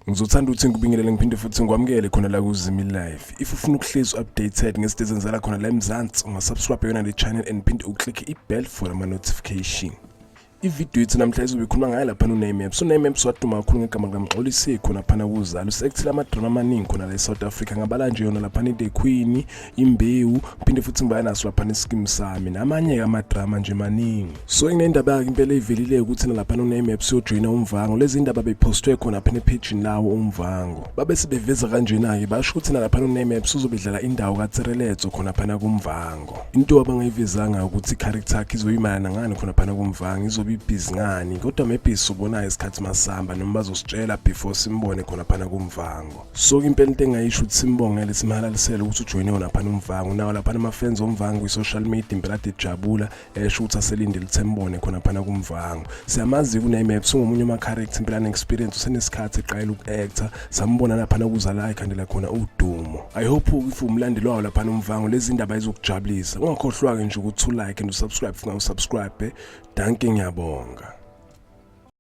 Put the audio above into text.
Ngizothanda ukuthi ngikubingelele ngiphinde futhi ngikwamukele khona la kuZimi Live. If ufuna ukuhlezi updated ngezinto ezenzela khona la eMzansi, ungasubscribe yona le channel and phinde uclick i-bell for ama-notification. Ividiyo yethu namhlanje izobe ikhuluma ngaye laphana uNameps. UNameps waduma kakhulu ngegama likaMxolisi khona phana kuzalo. Usekuthile amadrama amaningi khona la eSouth Africa. Ngabala nje yona laphana iThe Queen, Imbewu, phinde futhi ngibaya naso laphana iskim sami namanye-ke amadrama nje maningi. So inendaba yakhe impela eyivelile ukuthi nalaphana uNameps uyojoyina uMvango. Lezi ndaba beyiphostwe khona phana ephejini lawo uMvango. Babe sebeveza kanjena-ke basho ukuthi nalaphana uNameps uzobe edlala indawo kaTsereletso khona phana kuMvango. Into abangayivezanga ukuthi i-character yakhe izoyimayana ngani khona phana kuMvango, izobe ibhizi ngani, kodwa maybe sobonayo isikhathi masihamba noma bazositshela before simbone khona phana kuMvango. So impela into engayisho ukuthi simbongele simhalalisele ukuthi ujoyine wona phana uMvango. Nawo laphana ama-fans oMvango kwi-social media impela ade ejabula esho ukuthi aselindele ukuthi embone khona phana kuMvango. Siyamazi kuNameps ungomunye wama-character impela ane-experience, usenesikhathi eqayela uku-actor, sambona laphana kuzala ekhandela khona udumo. I hope if umlandeli wawo laphana uMvango lezi ndaba izokujabulisa. Ungakhohlwa-ke nje ukuthi u-like and usubscribe if ungawusubscribe. Dankie, ngiyabonga.